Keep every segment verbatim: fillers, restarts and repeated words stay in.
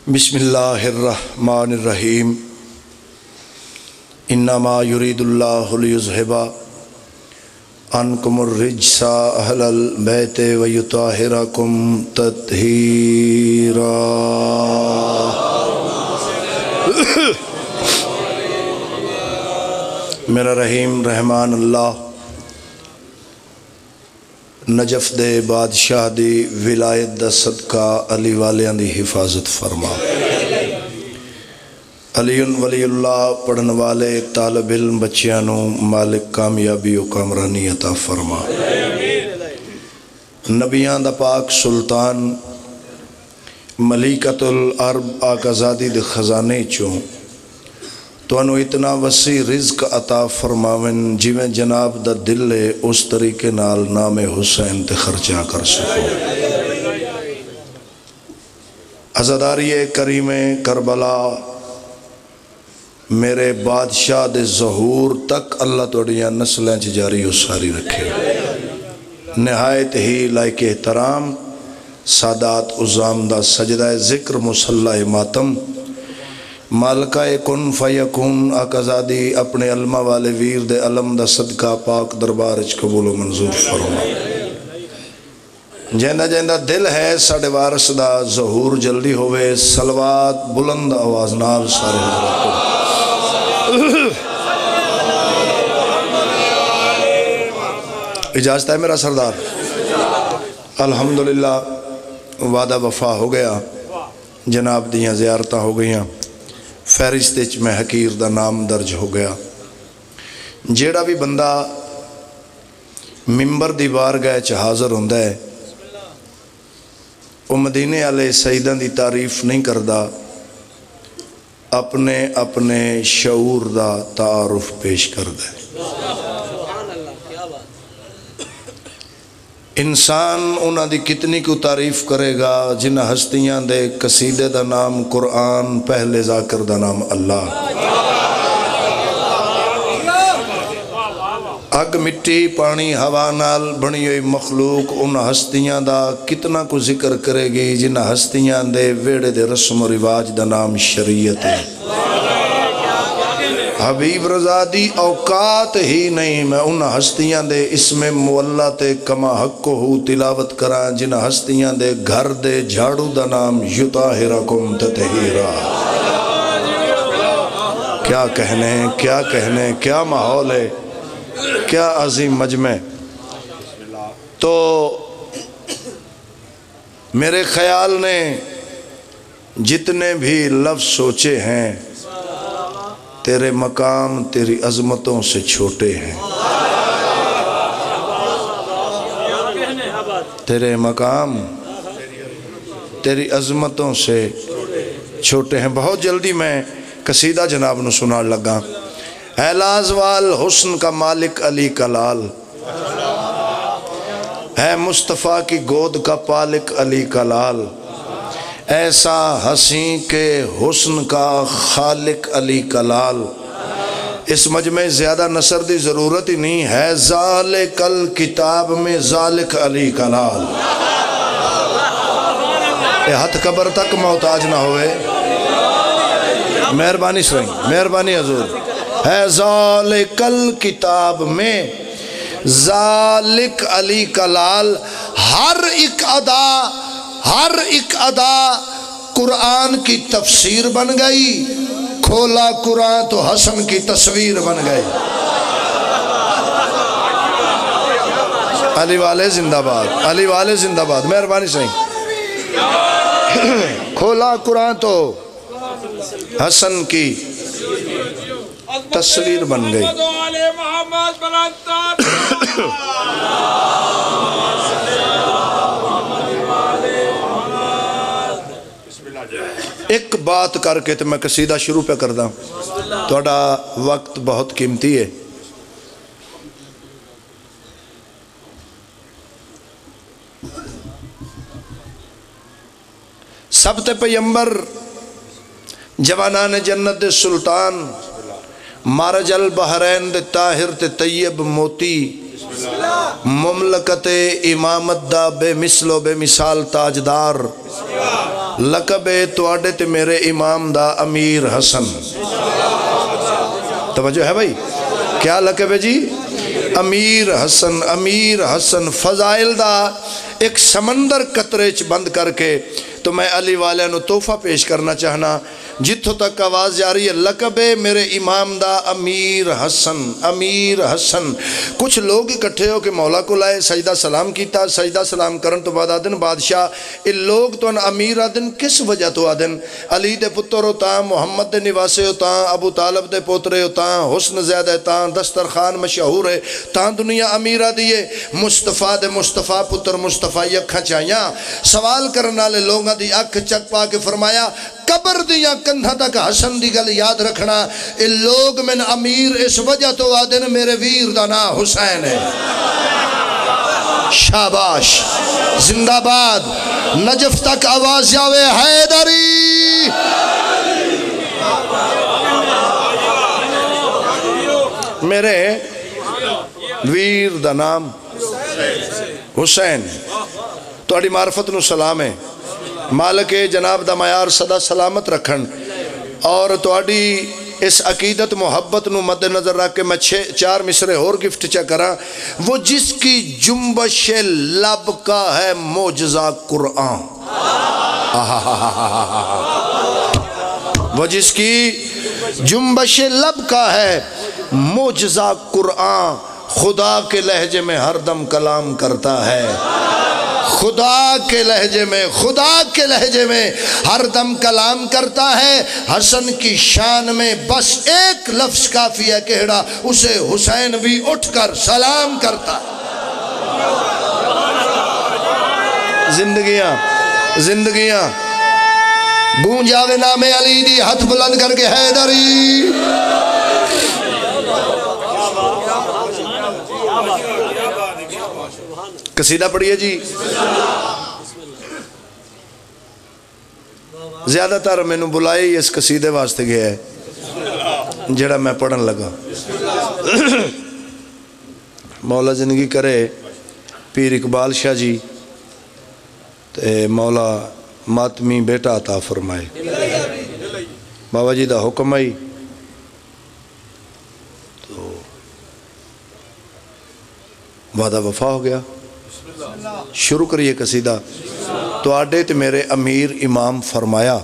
بسم اللہ الرحمن الرحیم۔ انما یرید اللہ لیذہب عنکم الرجس اہل البیت ویطہرکم تطہیرا۔ میرا رحیم رحمان اللہ، نجف دے بادشاہ دی ولایت دا صدقہ علی والیاں دی حفاظت فرما۔ علی ولی اللہ پڑھن والے طالب علم بچیاں نو مالک کامیابی و کامرانی عطا فرما۔ نبیاں دا پاک سلطان ملیکۃ العرب آقازادی دے خزانے چوں تانوں اتنا وسیع رزق عطا فرماون، جویں جناب دا دل ہے، اس طریقے نال نام حسین تے خرچیاں کر سکو۔ عزاداری کریم کربلا، میرے بادشاہ دے ظہور تک اللہ تہاڈیاں نسلاں چ جاری و ساری رکھے۔ نہایت ہی لائق احترام سادات عظام دا سجدہ ذکر مصلی ماتم، مالکہ کن فیکون آقازادی اپنے علماں والے ویر دے علم دا صدقہ پاک دربار اچ قبول و منظور فرما۔ جیندا جیندا دل ہے ساڈے وارث دا ظہور جلدی ہووے، صلوات بلند آواز نال سارے حضرات پڑھو۔ اجازت ہے میرا سردار؟ الحمدللہ، وعدہ وفا ہو گیا، جناب دیاں زیارتاں ہو گئیاں، فہرست وچ میں حقیر دا نام درج ہو گیا۔ جیڑا بھی بندہ ممبر دی بارگاہ چ حاضر ہوندا ہے، او مدینے آلے سیداں دی تعریف نہیں کردا، اپنے اپنے شعور دا تعارف پیش کردا ہے۔ انسان انہاں دی کتنی کو تعریف کرے گا جنہاں ہستیاں دے قصیدے دا نام قرآن، پہلے ذاکر دا نام اللہ۔ اگ، مٹی، پانی، ہوا نال بنی ہوئی مخلوق، انہاں ہستیاں دا کتنا کو ذکر کرے گی جنہاں ہستیاں دے ویڑے دے رسم و رواج دا نام شریعت ہے۔ حبیب رضا دی اوقات ہی نہیں میں انہاں ہستیاں دے اسم معلی تے کما حقہ تلاوت کراں جنہاں ہستیاں دے گھر دے جھاڑو دا نام یطہرکم تطہیرا۔ کیا کہنے، کیا کہنے، کیا ماحول ہے، کیا عظیم مجمع۔ تو میرے خیال نے جتنے بھی لفظ سوچے ہیں، تیرے مقام تیری عظمتوں سے چھوٹے ہیں۔ تیرے مقام تیری عظمتوں سے چھوٹے ہیں۔ بہت جلدی میں قصیدہ جناب نو سنان لگا۔ ہے لازوال حسن کا مالک علی کلال، ہے مصطفیٰ کی گود کا پالک علی کلال، ایسا حسین کے حسن کا خالق علی کلال۔ اس مجمع زیادہ نثر دی ضرورت ہی نہیں ہے، ذالک الکتاب میں ذالک علی کلال۔ اے ہتھ قبر تک محتاج نہ ہوئے۔ مہربانی سائیں، مہربانی حضور۔ ہے ذالک الکتاب میں ذالک علی کلال، ہر ایک ادا، ہر ایک ادا قرآن کی تفسیر بن گئی، کھولا قرآن تو حسن کی تصویر بن گئی۔ علی والے زندہ باد، علی والے زندہ باد، مہربانی سائیں۔ کھولا قرآن تو حسن کی تصویر بن گئی۔ ایک بات کر کے تے میں قصیدہ شروع پہ کردا۔ تہاڈا وقت بہت قیمتی ہے۔ سب تے پیمبر، جوانان جنت دے سلطان، مارج البحرین دے طاہر تے طیب موتی، مملکت امامت دا بے مثل و بے مثال تاجدار، لقب ہے تواڈے تے میرے امام دا امیر حسن۔ توجہ ہے بھائی؟ کیا لقب ہے جی؟ امیر حسن۔ امیر حسن فضائل دا ایک سمندر قطرے چ بند کر کے تو میں علی والیاں نو تحفہ پیش کرنا چاہنا۔ جتھوں تک آواز جا رہی ہے، لقب ہے میرے امام دا امیر حسن، امیر حسن۔ کچھ لوگ اکٹھے ہو کے مولا کول آئے، سجدہ سلام کیتا، سجدہ سلام کرن تو بعد آدن، بادشاہ، اے لوگ تہن امیر آدن کس وجہ تو آدن؟ علی دے پتر ہو تاں، محمد دے نواسے ہو تاں، ابو طالب دے پوترے ہو تاں، حسن زیادہ ہے تاں، دسترخوان مشہور ہے تاں، دنیا امیر آدی ہے۔ مصطفیٰ دے مصطفیٰ پتر مصطفیٰ اکھاں چ آئیاں۔ سوال کرن والے لوگاں دی اکھ چک پا کے فرمایا، قبر دیاں کندھاں تک حسن دی گل یاد رکھنا۔ اے لوگ مین امیر اس وجہ تو آدن، میرے ویر دا ناں حسین ہے۔ شاباش، زندہ باد۔ نجف تک آواز جاوے، حیدری۔ میرے ویر دا نام حسین۔ تہاڈی معرفت نو سلام ہے۔ مالک جناب دا معیار سدا سلامت رکھن۔ اور تہاڈی اس عقیدت محبت نو مد نظر رکھ کے میں چھ، چار مصرے ہور گفٹ چا کراں۔ وہ جس کی جنبش لب کا ہے معجزہ قرآن۔ وہ جس کی جنبش لب کا ہے معجزہ قرآن، خدا کے لہجے میں ہر دم کلام کرتا ہے۔ خدا کے لہجے میں، خدا کے لہجے میں ہر دم کلام کرتا ہے۔ حسن کی شان میں بس ایک لفظ کافی ہے، کہڑا؟ اسے حسین بھی اٹھ کر سلام کرتا ہے۔ زندگیاں، زندگیاں۔ گونج آوے نام علی دی، ہتھ بلند کر کے، حیدری۔ قصیدہ پڑھیے جی۔ زیادہ تر مینوں بلایا ہی اس قصیدے واسطے گیا ہے جڑا میں پڑھن لگا۔ مولا زندگی کرے پیر اقبال شاہ جی، تے مولا ماتمی بیٹا عطا فرمائے۔ بابا جی دا حکم آئی تو وعدہ وفا ہو گیا۔ شروع کریے قصیدہ۔ تواڈے تے میرے امیر امام فرمایا،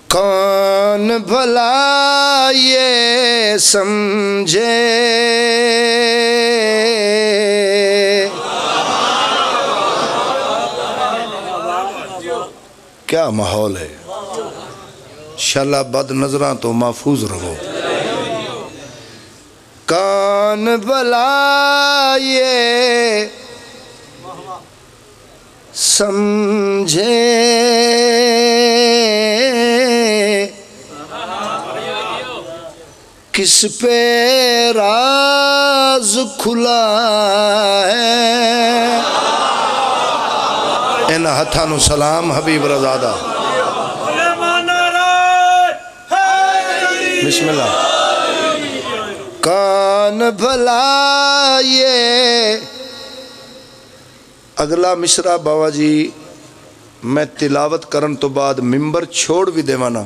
کون بھلا یہ سمجھے کیا ماحول ہے؟ شالا بد نظراں تو محفوظ رہو۔ کون بھلا یہ سمجھے کس پہ راز کھلا ہے۔ ان ہتھاں نو سلام حبیب رضا دا۔ بسم اللہ۔ کون بھلا یہ اگلا مصرع بابا جی، میں تلاوت کرن تو بعد ممبر چھوڑ بھی دیواں نا،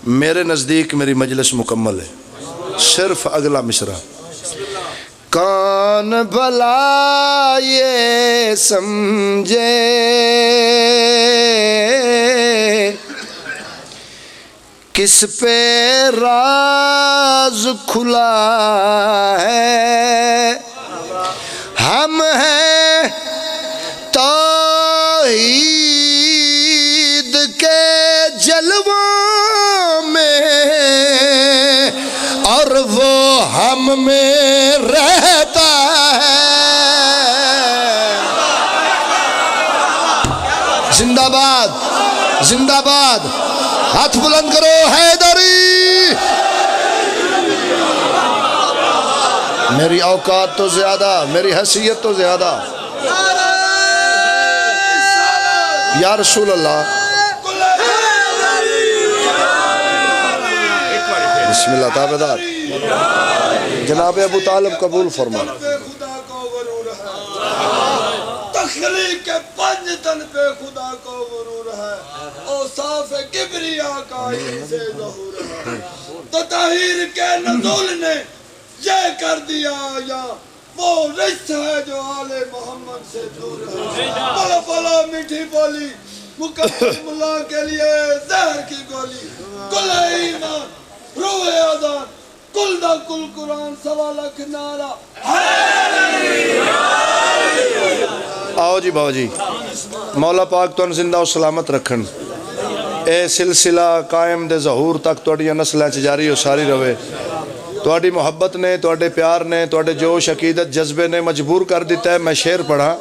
میرے نزدیک میری مجلس مکمل ہے۔ صرف اگلا مصرع۔ کون بھلا یہ سمجھے کس پہ راز کھلا ہے؟ ہم ہیں توحید کے جلووں میں اور وہ ہم میں رہتا ہے۔ زندہ باد، زندہ باد۔ ہاتھ بلند کرو، حیدری۔ میری اوقات تو زیادہ، میری حیثیت تو زیادہ۔ یا رسول اللہ۔ بسم اللہ، تابعدار۔ جناب ابو طالب قبول فرما۔ تخلیق کے پنج تن پہ خدا کو غرور ہے، اوصاف کبریا کا ان سے ظہور ہے۔ تطہیر کے نزول نے یہ کر دیا یا وہ رجس ہے جو آل محمد سے دور ہے۔ بولا بولا میٹھی بولی، مقدس ملا کے لیے زہر کی گولی۔ کل ایمان، روح اذان، کل دا کل قرآن، سوا لکھ نعرہ۔ آؤ جی بابا جی، مولا پاک تہن زندہ و سلامت رکھن۔ اے سلسلہ قائم دے ظہور تک تہاڈیاں نسلاں چ جاری و ساری رہے۔ تہاڈی محبت نے، تہاڈے پیار نے، تہاڈے جوش، عقیدت، جذبے نے مجبور کر دیتا ہے میں شعر پڑھاں،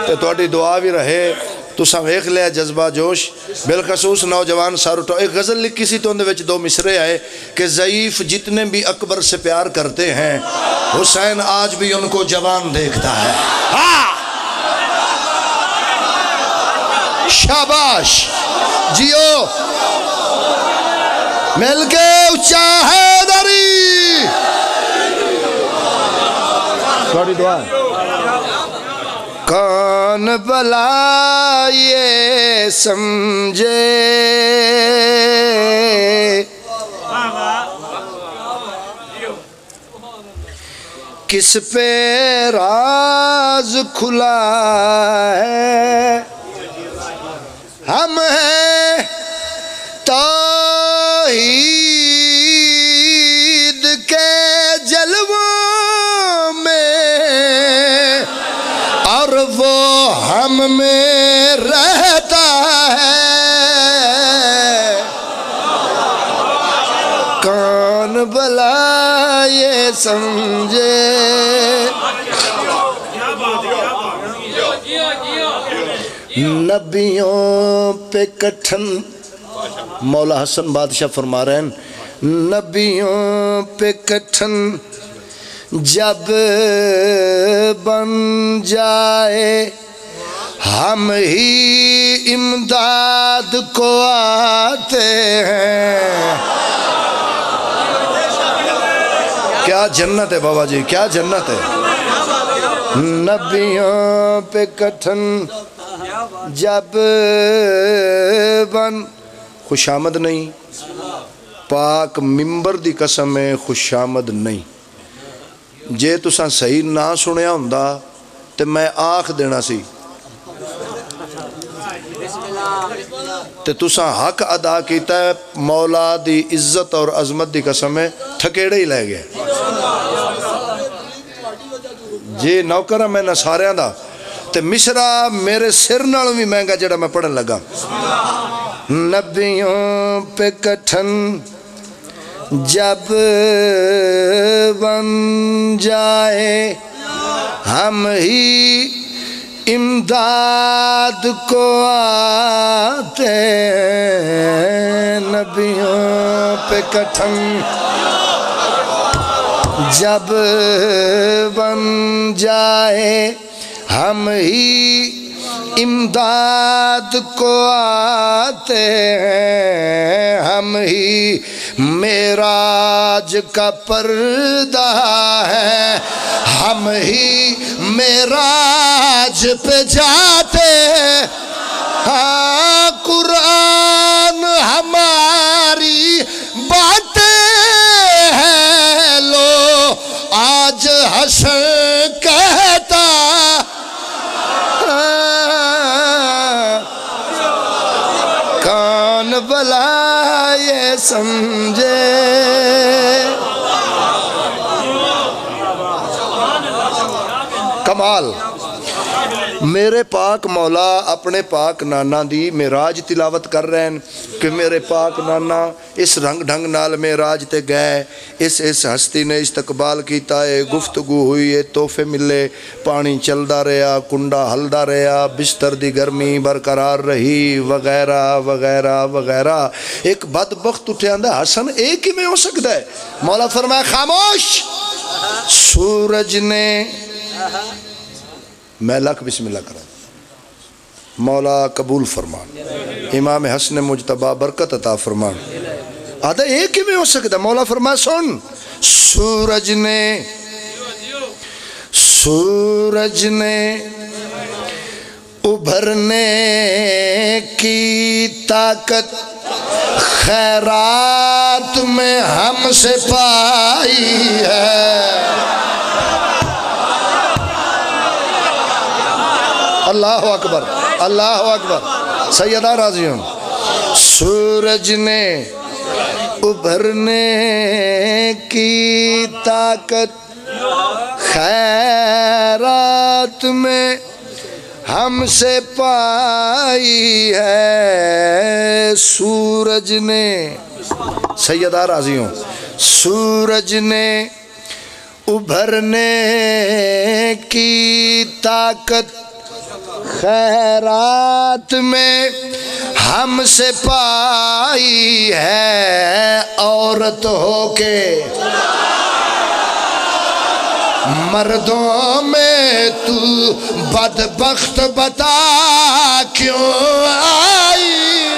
تے تہاڈی دعا وی رہے۔ تساں ویکھ لیا جذبہ، جوش، بالخصوص نوجوان سر اٹھو۔ ایک غزل لکھی سی تو اندے وچ دو مصرعے آئے کہ ضعیف جتنے بھی اکبر سے پیار کرتے ہیں، حسین آج بھی ان کو جوان دیکھتا ہے۔ ہاں! شاباش! جیو! مل کے اچا حیدری! تہاڈی دعا ہے۔ کون بھلا یہ سمجھے کس پہ راز کھلا ہے؟ ہم ہیں توحید کے جلووں میں اور وہ ہم میں رہتا ہے۔ کون بھلا یہ سمجھے؟ نبیوں پہ کٹھن، مولا حسن بادشاہ فرما رہے ہیں، نبیوں پہ کٹھن جب بن جائے، ہم ہی امداد کو آتے ہیں۔ کیا جنت ہے بابا جی، کیا جنت ہے۔ نبیوں پہ کٹھن جب بن، خوشامد نہیں، پاک ممبر دی قسم ہے، خوشامد نہیں۔ جے تساں صحیح نہ سنیا ہوندا تے میں آکھ دینا سی۔ تے تساں حق ادا کیتا ہے، مولا دی عزت اور عظمت دی قسم ہے، تھکیڑے ہی لے گئے۔ جے نوکر ہاں میں نہ ساریاں دا، تے مصرعہ میرے سر نال وی مہنگا جڑا میں پڑھن لگا۔ نبیوں پہ کٹھن جب بن جائے، ہم ہی امداد کو آتے ہیں۔ نبیوں پہ کٹھن جب بن جائے، ہم ہی امداد کو آتے ہیں، ہم ہی معراج کا پردہ ہیں، ہم ہی معراج پہ جاتے ہیں۔ ہاں، قرآن ہماری باتیں ہیں، لو آج حشر کہتا، کون بھلا یہ سمجھے۔ کمال۔ میرے پاک مولا اپنے پاک نانا دی معراج تلاوت کر رہے ہیں کہ میرے پاک نانا اس رنگ ڈھنگ نال معراج تے گئے، اس، اس ہستی نے استقبال کیتا ہے، گفتگو ہوئی ہے، تحفے ملے، پانی چلدا رہیا، کنڈا ہلدا رہیا، بستر دی گرمی برقرار رہی، وغیرہ وغیرہ وغیرہ۔ ایک بدبخت اٹھے آندا، حسن، اے کیویں ہو سکدا ہے؟ مولا فرمایا، خاموش! سورج نے، میں لکھ بسم اللہ کراں۔ مولا قبول فرمان، امام حسن مجتبیٰ برکت عطا فرمان۔ آدھا، اے کیویں ہو سکدا؟ مولا فرمایا، سن، سورج نے، سورج نے ابھرنے کی طاقت خیرات میں ہم سے پائی ہے۔ اللہ اکبر، اللہ اکبر۔ سیدہ راضی ہوں۔ سورج نے ابھرنے کی طاقت خیرات میں ہم سے پائی ہے۔ سورج نے، سیدہ راضی ہوں، سورج نے ابھرنے کی طاقت خیرات میں ہم سے پائی ہے، عورت ہو کے مردوں میں تو بدبخت بتا کیوں آئی؟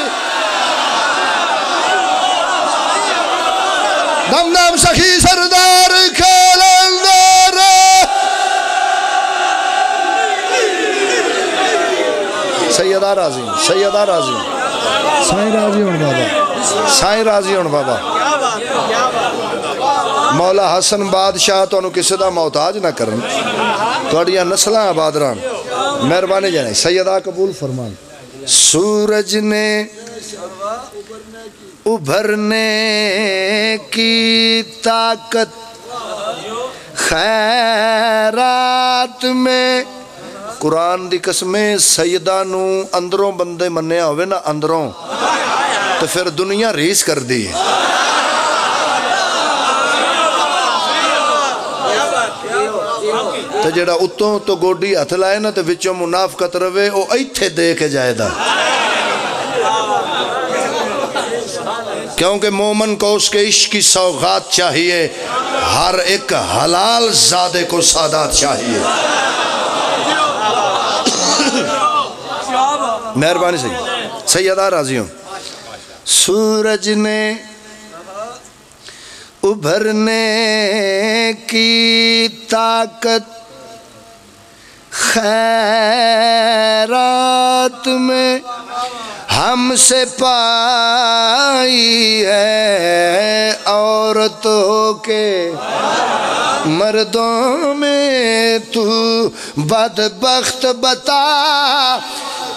دم دم سخی سردار قلندر۔ سیدہ راضی، سیدہ راضی۔ سائیں راضی ہون بابا۔ سائیں راضی ہون بابا۔ مولا حسن بادشاہ تانوں کسے دا محتاج نہ کرن، تہاڈیاں نسلاں آباد رہن۔ مہربانی جناب، سیدہ قبول فرمان۔ سورج نے ابھرنے کی طاقت خیرات میں۔ قرآن دی قسمیں، سیدہ نو اندروں بندے منیا ہوئے نا، اندروں، تو پھر دنیا ریس کر دی۔ تے جیڑا اتوں تو گوڈی ہتھ لائے نا، تے وچوں منافقت رہے، او ایتھے دے کے جائے دا۔ کیونکہ مومن کو اس کے عشق کی سوغات چاہیے، ہر ایک حلال زادے کو سادات چاہیے۔ مہربانی سید، سیدہ راضی ہوں۔ سورج نے ابھرنے کی طاقت خیرات میں ہم سے پائی ہے، عورت ہو کے مردوں میں تو بدبخت بتا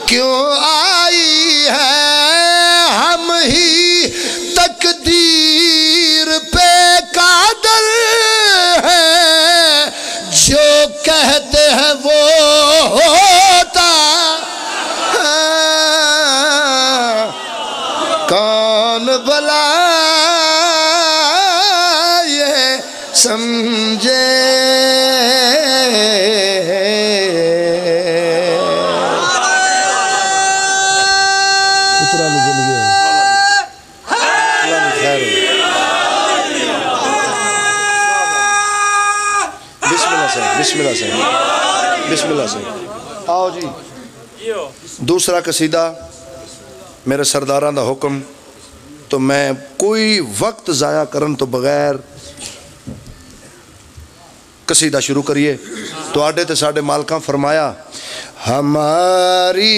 کیوں آئی ہے؟ ہم ہی تقدیر پہ قادر ہیں، جو کہتے ہیں وہ ہوتا۔ کون بھلا یہ سمجھے۔ اترا لے چلی گیا۔ اللہ نے خیر ہو۔ بسم اللہ سائیں، بسم اللہ سائیں، بسم اللہ سائیں۔ آؤ جی۔ دوسرا قصیدہ، میرے سرداراں دا حکم، تو میں کوئی وقت ضائع کرن تو بغیر قصیدہ شروع کریے۔ تہاڈے تے ساڈے مالکاں فرمایا، ہماری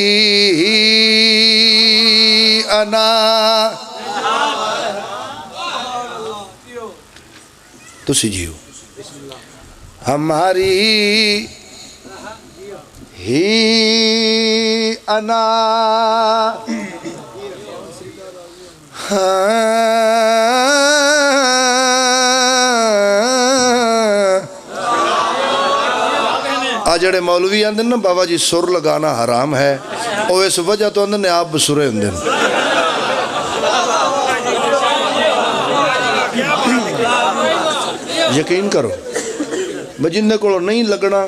انا۔ تسی جیو۔ ہماری ہی انا۔ ہاں۔ آ جڑے مولوی آندے نا، بابا جی سر لگانا حرام ہے، او اس وجہ تو آندے نے آپ بسرے ہوندے نے۔ یقین کرو، میں جن دے کولوں نہیں لگنا،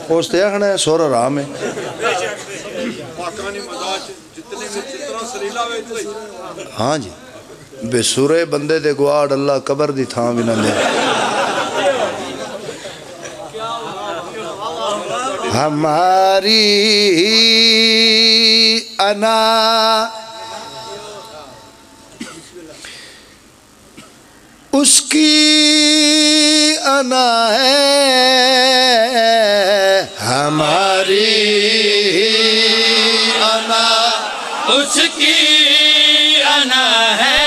اس تے آخنا ہے سر حرام ہے۔ ہاں جی، بے سرے بندے دے گواڑ اللہ قبر دی تھاں وی نہ دے۔ ہماری انا اس کی انا ہے، ہماری اس کی انا ہے۔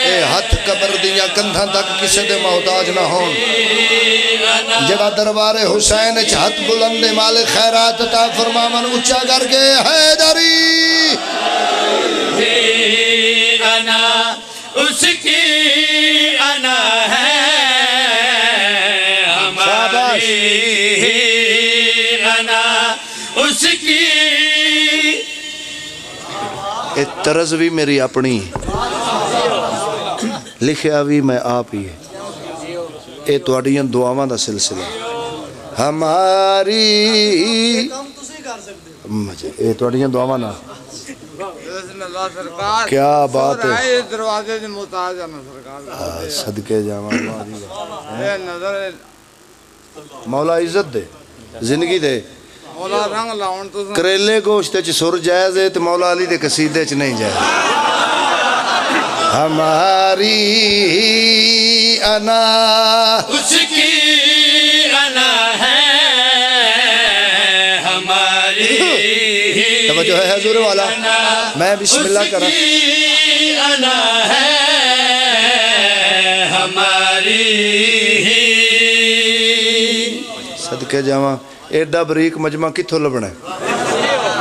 اے ہتھ قبر دیاں کندھاں تک کسے دے محتاج نہ ہون۔ انا۔ جڑا دربار حسین اچ ہتھ بلند، مالک خیرات عطا فرماون، اچا کر کے، حیدری۔ انا، اس کی انا ہے، ہماری شاباش۔ انا، اس کی۔ اے طرز وی میری اپنی ہے۔ لکھیا وی میں آپ ہی ہے۔ اے تہاڈیاں دعاواں دا سلسلہ۔ ہماری مجھے، اے تہاڈیاں دعاواں نال۔ بسم اللہ سرکار۔ کیا بات ہے۔ سر آئے اس دروازے دے محتاج ہیں سرکار۔ ہاں، صدقے جاواں، واہ جی واہ۔ اے نظر مولا عزت دے، زندگی دے۔ مولا رنگ لاؤن تساں۔ کریلے گوشت وچ سر جائز ہے تے مولا علی دے قصیدے وچ نہیں جائز۔ ہماری انا۔ اس کی انا ہے، ہماری توجہ ہے حضور والا۔ انا۔ میں بسم اللہ اس کرا۔ کی انا ہے، ہماری۔ صدقے جاواں، ایڈا بریک مجمع کتھوں لبھنا ہے؟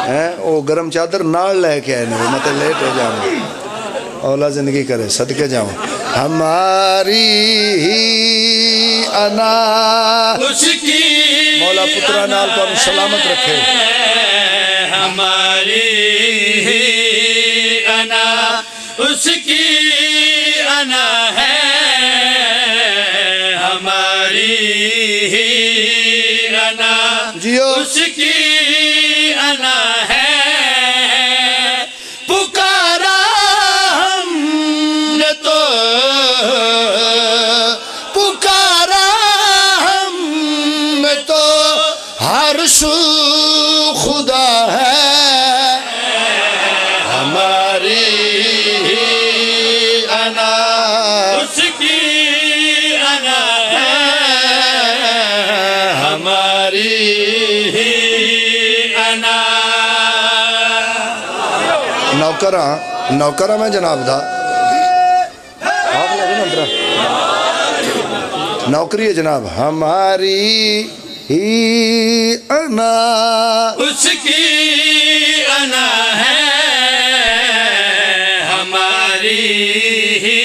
ہیں؟ او گرم چادر نال لے کے آئے نے، میں تے لیٹ ہو جاواں۔ اولا زندگی کرے، صدقے جاواں۔ ہماری انا۔ اس کی مولا پترا نال تانوں سلامت رکھے۔ ہماری انا۔ اس کی انا ہے، ہماری ہی انا۔ جیو۔ اس کی انا ہے، پکارا ہم نے تو، پکارا ہم نے تو، ہر سو خدا ہے، ہماری ہی انا۔ اس کی انا ہے، ہماری ہی انا۔ نوکر ہاں، نوکر ہاں میں جناب دا۔ آپ لے لو نا اندر۔ نوکری ہے جناب ہماری ہی انا۔ اس کی انا ہے، ہماری ہی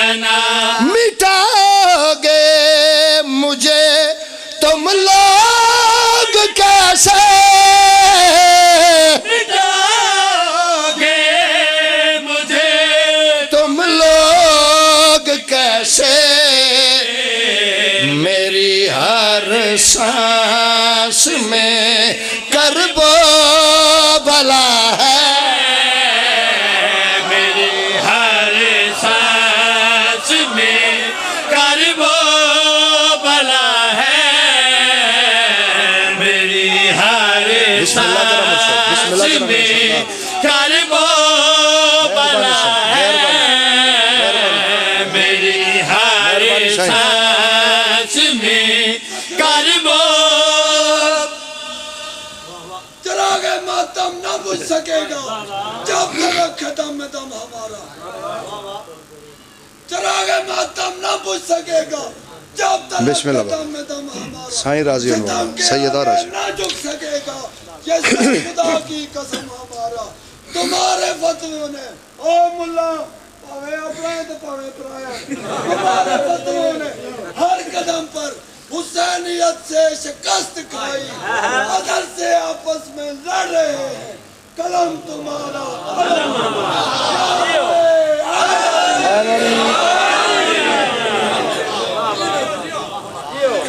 انا۔ مٹاؤ گے مجھے تم لوگ کیسے؟ مٹاؤ گے مجھے تم لوگ کیسے؟ میری ہر سانس میں کرب و بلا ہے۔ میری ہر سانس میں کرب و بلا ہے، میری ہر بسم اللہ کرم ارشد، بسم اللہ سانس کرم میں ارشد۔ کرب و مہربانی بلا سائیں، مہربانی، ہے، مہربانی۔ میری ہر مہربانی سائیں۔ سانس میں کرب و چراغ ماتم نہ بجھ سکے گا جب تک قدم میں دم ہمارا۔ چراغ ماتم نہ بجھ سکے گا جب تک بسم اللہ۔ قدم میں دم ہمارا۔ سائیں راضی ہوں۔ ستم کے سیدہ آگے راضی۔ نہ جھک سکے گا یہ سر خدا کی قسم ہمارا۔ تمہارے فتووں نے، او ملا، پاویں اپنا ہے تے پاویں پرایا، تمہارے فتووں نے ہر قدم پر حسینیت سے شکست کھائی، ازل سے آپس میں لڑ رہے ہیں۔ قلم تمہارا، قلم ہمارا۔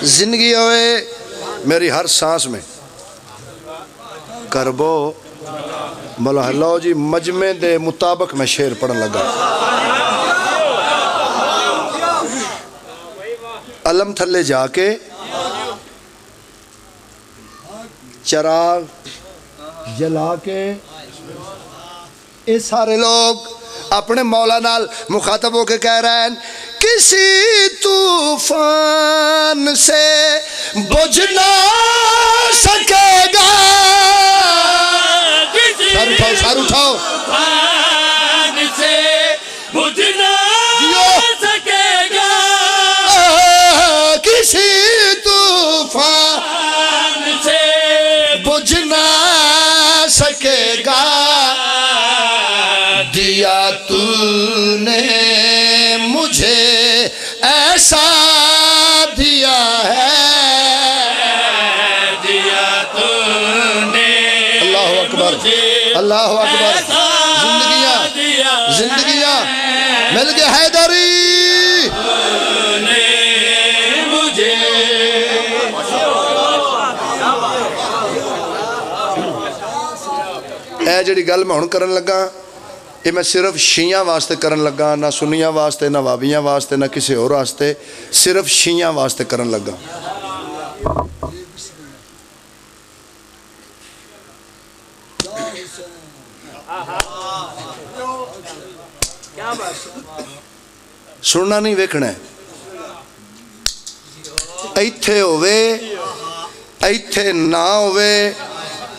زندگی ہوئے میری ہر سانس میں کرب و بلا۔ لو جی، مجمع دے مطابق میں شعر پڑھن لگا۔ علم تھلے جا کے چراغ جلا کے، اے سارے لوگ اپنے مولا نال مخاطب ہو کے کہہ رہے ہیں، کسی طوفان سے بجھ نہ سکے گا۔ سر اٹھاؤ، سر اٹھاؤ۔ آؤ۔ طوفان سے بجھ نہ جیو۔ سکے گا۔ آہ، کسی طوفان سے بجھ نہ سکے گا۔ دیا تو نے مجھے ایسا دیا ہے۔ دیا تو نے اللہ اکبر، مجھے اللہ اکبر۔ ایسا زندگیاں، دیا ہے۔ زندگیاں مل گئے حیدری۔ تو نے مجھے اے جڑی گل میں ہن کرن لگا، یہ میں صرف شیعاں واسطے کرن لگا، نہ سنیاں واسطے، نہ وابیاں واسطے، نہ کسی ہور واسطے، صرف شیعاں واسطے کرن لگا۔ سننا نہیں، ویکھنا ہے۔ ایتھے ہووے، ایتھے نہ ہووے،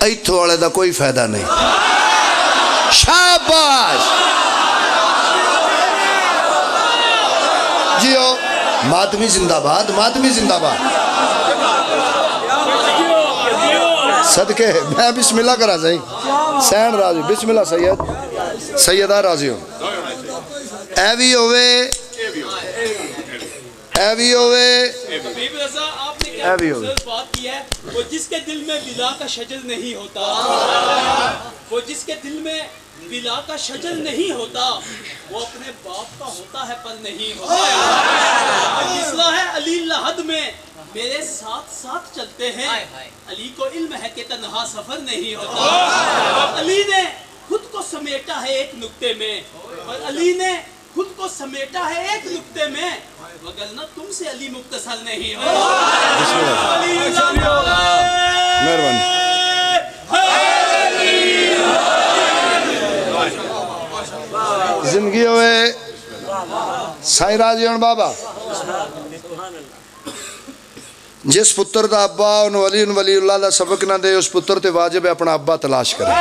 ایتھوں والے دا کوئی فائدہ نہیں۔ شاباش۔ جیو۔ ماتمی زندہ باد، ماتمی زندہ باد۔ صدقے، میں بسم اللہ کراں سائیں۔ سین راضی، بسم اللہ سید۔ سیدہ راضی ہو۔ اے وی ہووے۔ اے وی ہووے۔ حبیب رضا، آپ نے کیا اے وی ہووے۔ خوبصورت بات کی ہے، وہ جس کے دل میں ولا کا شجر نہیں ہوتا، وہ جس کے دل میں ولا کا شجر نہیں ہوتا، وہ اپنے باپ کا ہوتا ہے پر نہیں ہوتا۔ اور مسئلہ ہے علی لحد میں میرے ساتھ ساتھ چلتے ہیں۔ علی کو علم ہے کہ تنہا سفر نہیں ہوتا۔ علی نے خود کو سمیٹا ہے ایک نقطے میں، اور علی نے خود کو سمیٹا ہے ایک نقطے میں، وگرنہ تم سے علی مختصر نہیں ہو۔ بسم اللہ۔ علی اللہ۔ مہربانی۔ زندگی ہوئے۔ سائیں راضی ہون بابا۔ جس پتر دا ابا انہوں علی ولی اللہ دا سبق نہ دے، اس پتر تے واجب ہے اپنا ابا تلاش کرے۔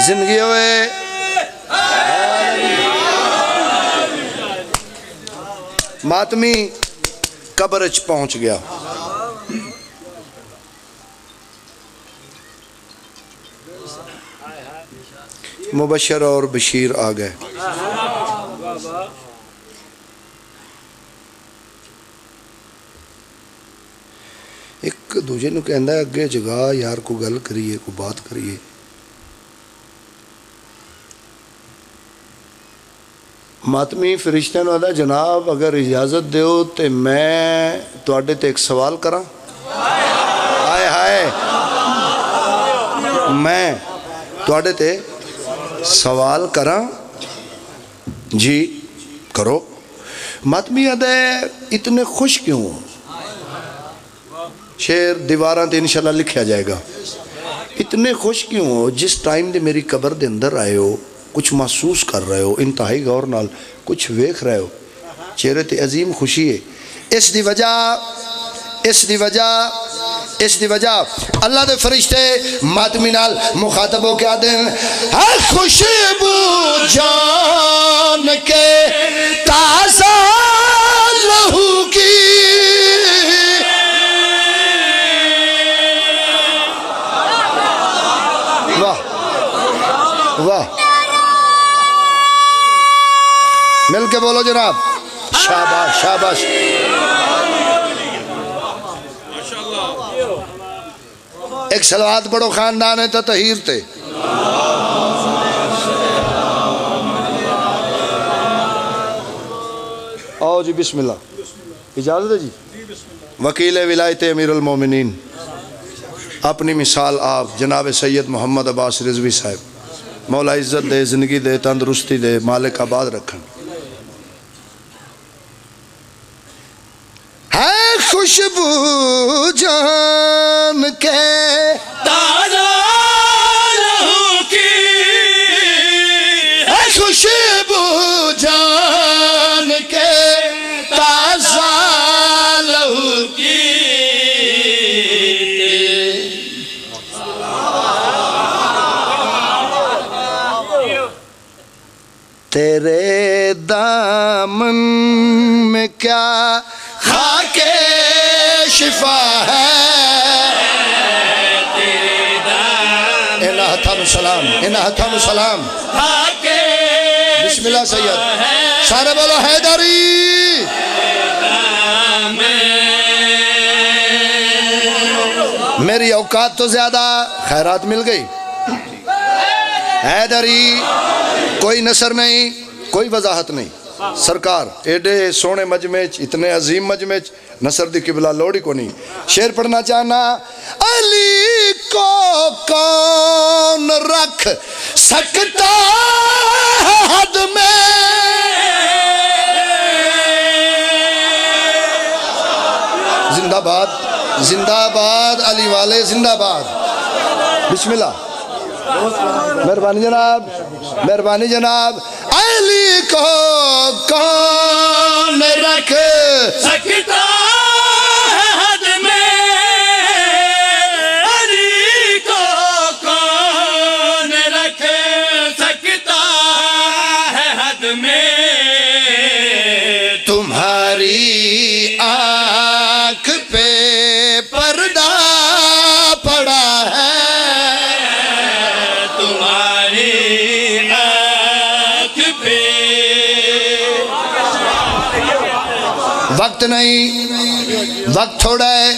زندگی ہوئے۔ ماتمی قبر اچ پہنچ گیا۔ مبشر اور بشیر آ گئے۔ ایک دوجے نو کہندا ہے، اگے جگا یار، کوئی گل کریے، کوئی بات کریے۔ ماتمی فرشتیاں نو آہدا، جناب، اگر اجازت دیو تے میں تہاڈے تے ایک سوال کراں۔ ہائے ہائے، میں تہاڈے تے سوال کراں؟ جی کرو۔ ماتمی آہدا ہے، اتنے خوش کیوں ہو؟ شعر دیواراں تے انشاءاللہ لکھیا جائے گا۔ اتنے خوش کیوں ہو؟ جس ٹائم دے میری قبر دے اندر آئے ہو، کچھ محسوس کر رہے ہو، انتہائی غور نال کچھ ویکھ رہے ہو، چہرے تے عظیم خوشی ہے۔ اس دی وجہ، اس دی وجہ، اس دی وجہ اللہ دے فرشتے ماتمی نال مخاطب ہو کے آدھے ہیں، ہر خوشبو جان کے تازہ لہو کی۔ واہ، واہ، مل کے بولو جناب، شاباش، شاباش۔ ایک صلوات پڑھو خاندان تطہیر تے۔ آؤ جی، بسم اللہ۔ اجازت ہے جی؟ وکیل ولایت امیر المومنین، اپنی مثال آپ جناب سید محمد عباس رضوی صاحب، مولا عزت دے، زندگی دے، تندرستی دے، مالک آباد رکھن۔ ہے خوشبو جان کے تازہ لہو کی، ہے خوشبو جان کے تیرے دامن میں کیا خاک شفا ہے۔ انہاں ہتھاں نو سلام، انہاں ہتھاں نو سلام۔ بسم اللہ سید۔ سارے بولو حیدری۔ میری اوقات تو زیادہ خیرات مل گئی۔ حیدری، کوئی نثر نہیں، کوئی وضاحت نہیں۔ سرکار، ایڈے سوہنے مجمع چ، اتنے عظیم مجمع چ، نثر دی قبلہ لوڑ ہی کونی۔ شعر پڑھنا چاہنا۔ علی کو کون رکھ سکتا ہے حد میں۔ زندہ باد، زندہ باد، علی والے زندہ باد۔ بسم اللہ۔ مہربانی جناب، مہربانی جناب۔ علی کو کون رکھ سکتا ہے حد میں، علی کو کون رکھ سکتا ہے حد میں۔ تمہاری آنکھ پہ پردہ پڑا ہے، تمہاری آنکھ پہ۔ وقت نہیں، وقت تھوڑا ہے۔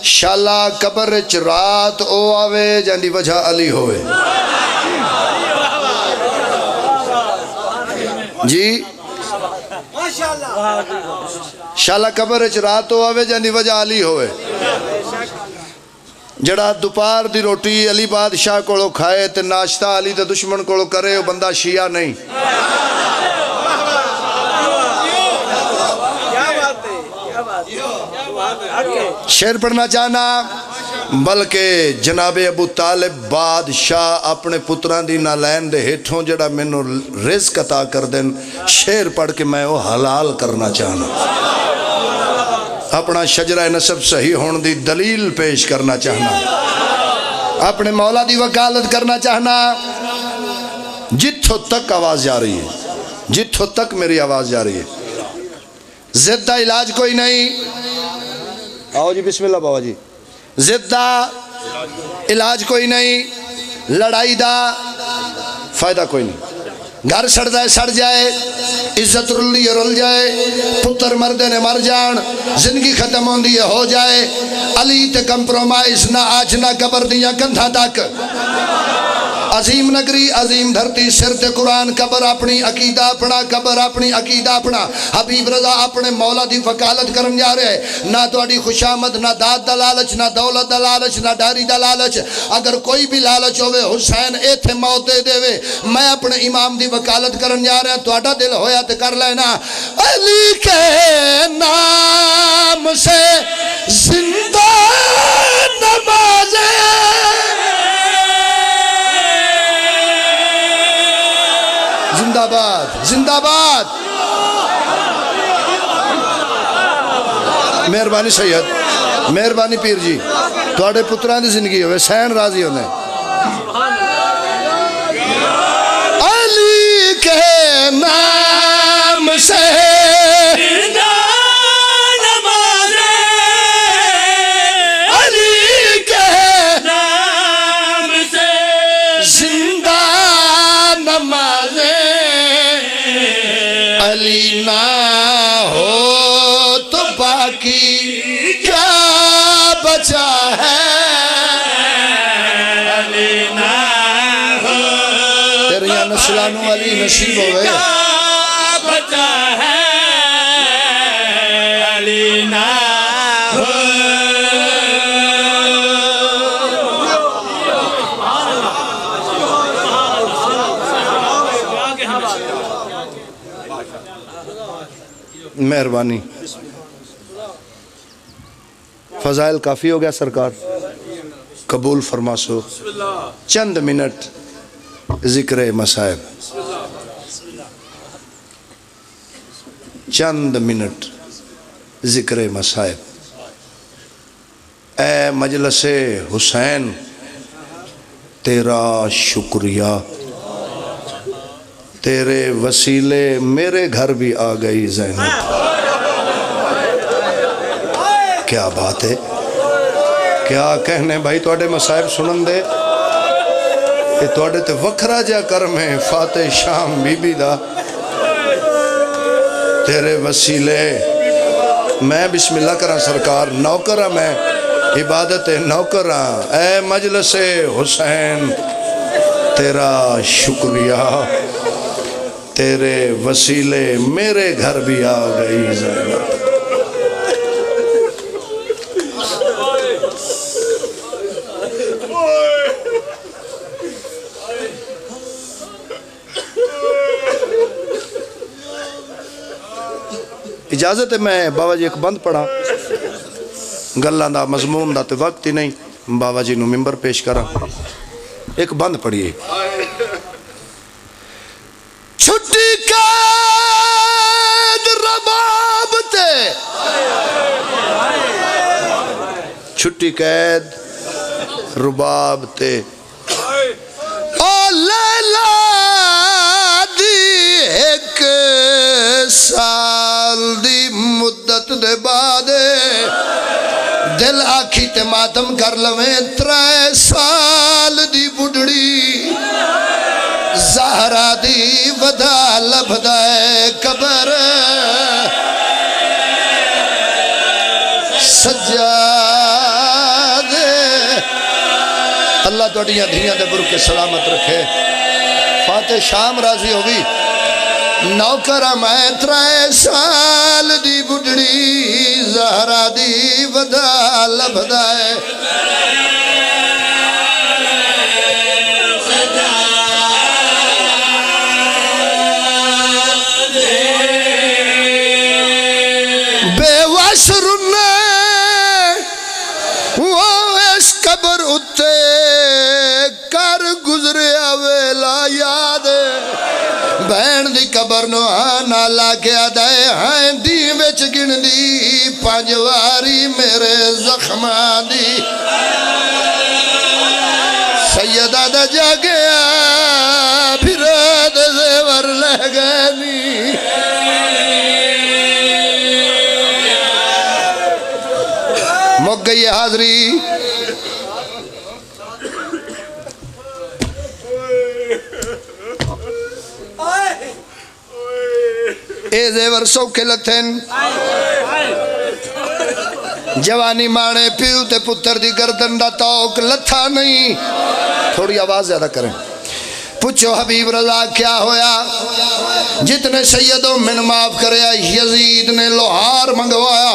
شالا قبر اچ رات او آوے جیندی وجہ علی ہووے۔ جی، شالا قبر اچ رات او آوے جیندی وجہ علی ہووے۔ جیڑا دوپہر دی روٹی علی بادشاہ کولوں کھائے تے ناشتہ علی دے دشمن کولوں کرے، او بندہ شیعہ نہیں۔ شعر پڑھنا چاہنا، بلکہ جناب ابو طالب بادشاہ اپنے پتراں دی نالین دے ہیٹھوں جیڑا مینوں رزق عطا کر دین، شعر پڑھ کے میں او حلال کرنا چاہنا۔ اپنا شجرہ نسب صحیح ہون دی دلیل پیش کرنا چاہنا۔ اپنے مولا دی وکالت کرنا چاہنا۔ جتھوں تک آواز جا رہی ہے، جتھوں تک میری آواز جا رہی ہے، ضد دا علاج کوئی نہیں۔ آؤ جی، بسم اللہ بابا جی۔ ضد دا علاج کوئی نہیں، لڑائی دا فائدہ کوئی نہیں۔ گھر سڑدا ہے سڑ جائے، عزت رلی ہے رل جائے، پتر مردے نے مر جان، زندگی ختم ہوندی ہے ہو جائے۔ علی تے کمپرومائز نہ، اج نہ قبر دیاں کندھاں تک۔ عظیم نگری، عظیم دھرتی، سر تے قرآن، قبر اپنی، عقیدہ اپنا، قبر اپنی، عقیدہ اپنا۔ حبیب رضا اپنے مولا دی وکالت کرن جا رہے۔ نہ تہاڈی خوشامد، نہ داد دا لالچ، نہ دولت دا لالچ، نہ ڈاری دا لالچ۔ اگر کوئی بھی لالچ ہووے، حسین ایتھے موت دے دیوے۔ میں اپنے امام دی وکالت کرن جا رہا، تہاڈا دل ہویا تے کر لینا۔ علی کے نام سے زندہ نمازیں۔ زندہ باد، زندہ باد۔ مہربانی سید، مہربانی پیر جی، تہاڈے پتراں دی زندگی ہووے، سین راضی ہوندے۔ علی کے نام سے زندہ نمازیں، علی کے نام سے زندہ نمازیں۔ علی نہ ہو تو باقی کیا بچا ہے؟ علی نہ ہو تیریاں نسلاں نو علی نصیب ہوئے۔ کیا بچا ہے؟ علی نہ ہو۔ مہربانی۔ فضائل کافی ہو گیا سرکار، قبول فرماسو۔ چند منٹ ذکر مصائب، چند منٹ ذکر مصائب۔ اے مجلس حسین، تیرا شکریہ۔ تیرے وسیلے میرے گھر بھی آ گئی زینب۔ کیا بات ہے، کیا کہنے بھائی، تہاڈے مصائب سنن دے، اے تہاڈے تے وکھرا جا کرم ہے فاتح شام بی بی دا۔ تیرے وسیلے میں بسم اللہ کراں سرکار، نوکر ہاں میں، عبادت نوکر ہاں۔ اے مجلس حسین تیرا شکریہ، تیرے وسیلے میرے گھر بھی آ گئی زینب۔ اجازت ہے میں بابا جی ایک بند پڑھاں؟ گلاں دا، مضمون دا تے وقت ہی نہیں، بابا جی نو ممبر پیش کراں۔ ایک بند پڑھیے۔ چھٹی قید رباب تے، چھٹی قید رباب تے، او لیلا دی ہک سال دی مدت دے بعد دل آکھی تے ماتم کر لویں، ترے سال دی بڈھڑی زہرا دی ودا لبھدا ہے قبر سجاد۔ اللہ تہاڈیاں دھیاں دے برکے سلامت رکھے۔ فاتح شام راضی ہووی۔ نوکر ہاں میں، ترے سال دی بڈھڑی زہرا دی ودا لبھدا ہے۔ بے وس رنے وہ اس قبر اتے، کر گزریا ویلا یاد۔ بہن دی قبر نو ہاں نہ لا کے آدھا ہے، ہاں دین وچ گندی پنج واری میرے زخماں دی۔ سیدہ دا جاگیا پھرا دے زیور لہ گئے نی۔ مک گئی ہے حاضری۔ اے زیور سوکھے لتھن۔ جوانی مانے پیو تے پتر دی گردن دا طوق لتھا نہیں۔ تھوڑی آواز زیادہ کریں۔ پچھو حبیب رضا کیا ہویا؟ جتنے سیدوں من معاف کریا، یزید نے لوہار منگوایا۔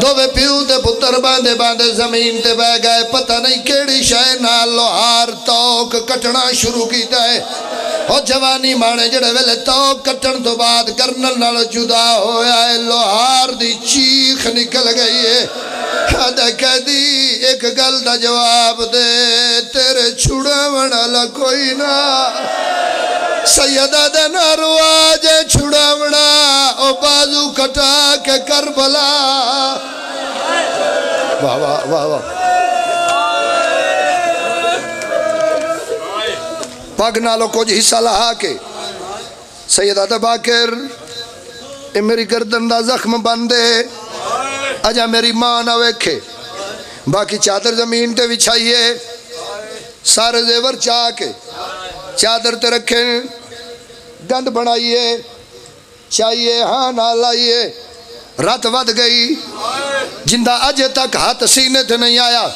دووے پیو تے پتر باندے باندے زمین تے بہ گئے، پتہ نہیں کیڑی شے نال لوہار طوق کٹنا شروع کیتا ہے۔ او جوانی مانے جڑے ویلے طوق کٹن تو بعد گردن نال جدا ہویا ہے، لوہار دی چیخ نکل گئی ہے۔ آدھا قیدی، ایک گل دا جواب دے، تیرے چھڑاون والا کوئی نہ۔ سیدہ دا نہ روا جے چھڑاونا، او بازو کٹا کے کربلا۔ واہ، واہ، واہ، واہ۔ پگ نالوں کچھ حصہ لہا کے، سیدہ دا باقر، اے میری گردن دا زخم بند ہے، اجا میری ماں نہ ویکھے۔ باقی چادر زمین تے وچھائیے، سارے زیور چا کے چادر تے رکھے، گند بنائیے، چائیے، ہاں نال لائیے۔ رت ودھ گئی، جندا اجے تک ہتھ سینے تے نہیں آیا۔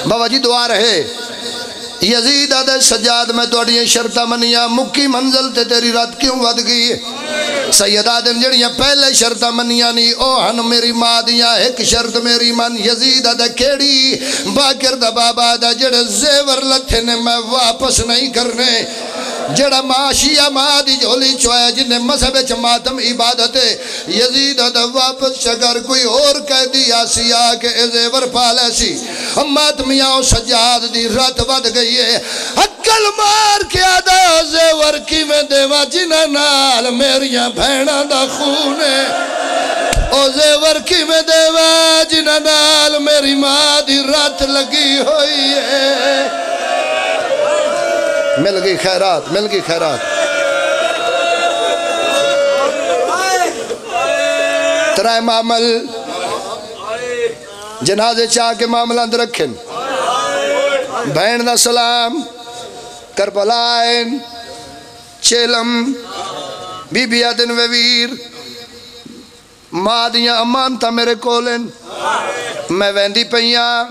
بابا جی دعا رہے۔ یزید آدھے، سجاد، میں تہاڈیاں شرطاں منیاں، مکی منزل تے تیری رت کیوں ودھ گئی؟ سید آدھن، جڑیاں پہلے شرطاں منیاں نی، او ہن میری ماں دیاں، ہک شرط میری من۔ یزید آدھے، کیڑی؟ باقر دا بابا آدھا، جڑے زیور لتھے نے میں واپس نہیں کرنے۔ جڑا معاشیہ ماں دی جھولی چوایا، جن نے مذہب وچ ماتم عبادت ہے، یزید آدھا واپس چکر کوئی اور قیدی آسی آ کے اے زیور پا لیسی۔ ماتمیاں، او سجاد دی رت ودھ گئی ہے۔ عقل مار کے آدھا، او زیور کیویں دیواں جنہاں نال میریاں بھیناں دا خون ہے؟ او زیور کیویں دیواں جنہاں نال میری ماں دی رت لگی ہوئی ہے؟ مل گئی خیرات، مل گئی خیرات۔ رائے معامل، جنازے چا کے معاملات رکھن۔ بہن دا سلام، کربلا آئن، چیلم، بی بی آدن وے ویر، ماں دیاں امانتاں میرے کول ہن، میں ویندی پئی آں،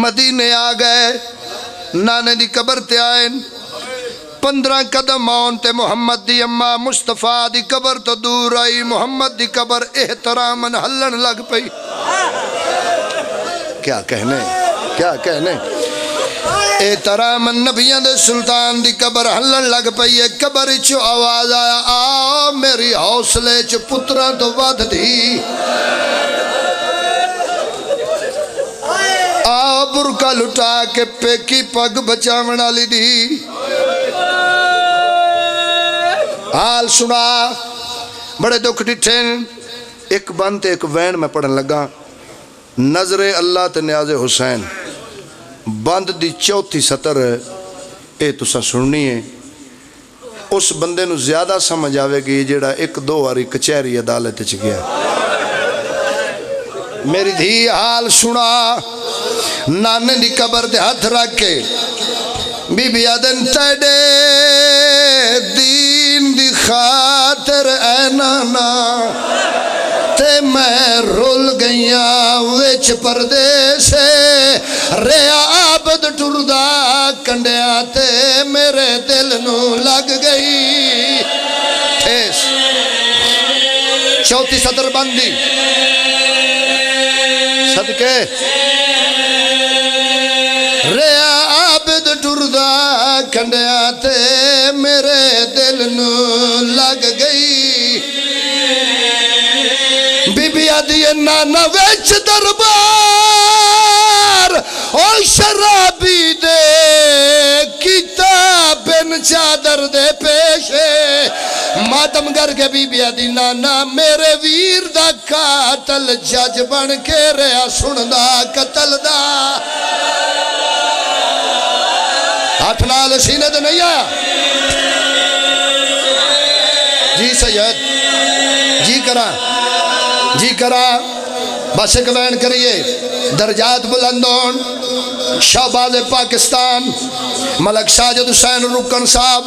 مدینے آ گئے، نانے دی قبر تے آئن، پندرہ قدم آن تے محمد دی اماں مصطفیٰ دی قبر تو دور آئی، محمد دی قبر احتراماً ہلن لگ پئی۔ کیا کہنے، کیا کہنے۔ احتراماً نبیاں دے سلطان دی قبر ہلن لگ پئی ہے۔ قبر اچوں آواز آیا، آ میری حوصلے اچ پتراں تو ودھ دھی۔ آ برقع لٹا کے پیکی پگ بچاون آلی دھی۔ حال سنا، بڑے دکھ ڈٹھے۔ ایک بند تے ایک وین میں پڑھن لگا۔ نذر اللہ تے نیاز حسین، بند دی چوتھی سطر، اے تساں سننی ہے۔ اس بندے نو زیادہ سمجھ آوے گی جیڑا ایک دو واری کچہری عدالت اچ گیا۔ میری دھی حال سنا، نانے دی قبر تے ہتھ رکھ کے بی بی آدن، تیڈے دین دی خاطر اے نانا، تے میں رل گئیاں وچ پردیسے، رہیا عابد ٹردا کنڈیاں تے میرے دل نو لگ گئی ٹھیس۔ چوتھی سطر بند دی۔ صدقے۔ رہیا عابد ٹردا کنڈیاں تے میرے دل نو لگ گئی۔ بی بی آدھی ہے، نانا وچ دربار، او شرابی دے کیتا بن چادر دے پیشے۔ ماتم کر کے بی بی آدھی، نانا میرے ویر دا قاتل جج بن کے رہیا سندا قتل دا۔ ہاتھ نال سینے تے نہیں آیا۔ جی سید، جی کراں، جی کراں۔ بس ایک وین کریے، درجات بلند ہون۔ شہباز پاکستان ملک ساجد حسین رکن صاحب،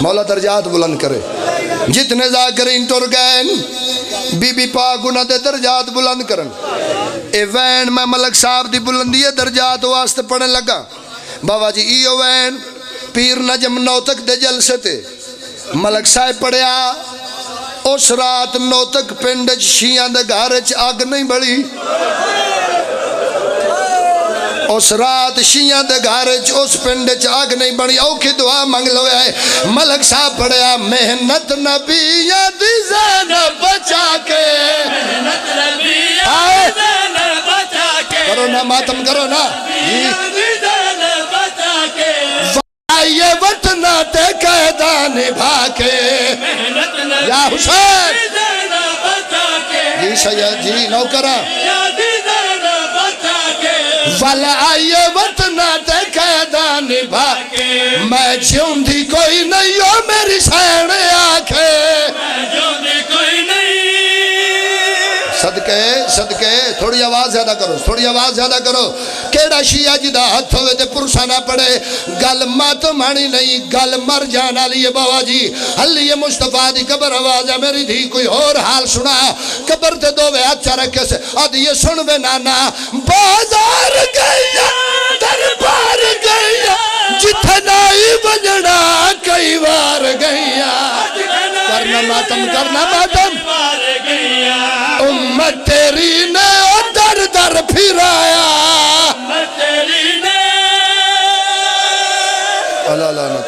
مولا درجات بلند کرے۔ جتنے ذاکرین ٹر گئے، بی بی پاک انہاں دے درجات بلند کرن۔ اے وین میں ملک صاحب دی بلندی ہے درجات واسطے پڑھن لگا۔ بابا جی، ایہو وین پیر نجم نوتک دے جلسے تے ملک صاحب پڑھیا۔ اس رات نوتک پنڈ اچ شیعاں دے گھر اچ اگ نہیں بلی۔ اس رات شیعاں دے گھر اچ، اس پنڈ اچ اگ نہیں بنی۔ اوکھی دعا منگ لویا ہے، ملک صاحب پڑھیا، محنت نبیاں دی زینب بچا کے۔ محنت نبیاں دی آئے۔ زینب بچا کے۔ کرو نا ماتم، کرو نا۔ جی۔ نبیاں دی زینب بچا کے۔ آئیے وطن تے قیداں نبھا کے۔ محنت نبی یا حسین۔ زینب بچا کے۔ جی سید جی، نوکراں۔ یا دی زینب بچا کے۔ ول آئیے وطن تے قیداں نبھا کے۔ میں جیوندی کوئی نہیں، او میری سین آکھے۔ میں جیوندی کوئی نہیں۔ صدقے، صدقے، تھوڑی آواز زیادہ کرو، تھوڑی آواز زیادہ کرو۔ کیڑا شیعہ جدا ہتھ ہووے تے پرسا نہ پڑے۔ گل ماتم آنی نہیں، گل مر جان آلی ہے بابا جی۔ علی مصطفیٰ دی قبر آواز ہے، میری دھی کوئی ہور حال سنا۔ قبر تے دووے ہتھ چا رکھے سے، آدھی یہ سن وے نانا، بازار گئیاں، دربار گئیاں، جتھے نائی ونجنا کئی وار گئیاں۔ کرنا ماتم، کرنا ماتم۔ امت تیری نے او در در پھرایا۔ اللہ اللہ۔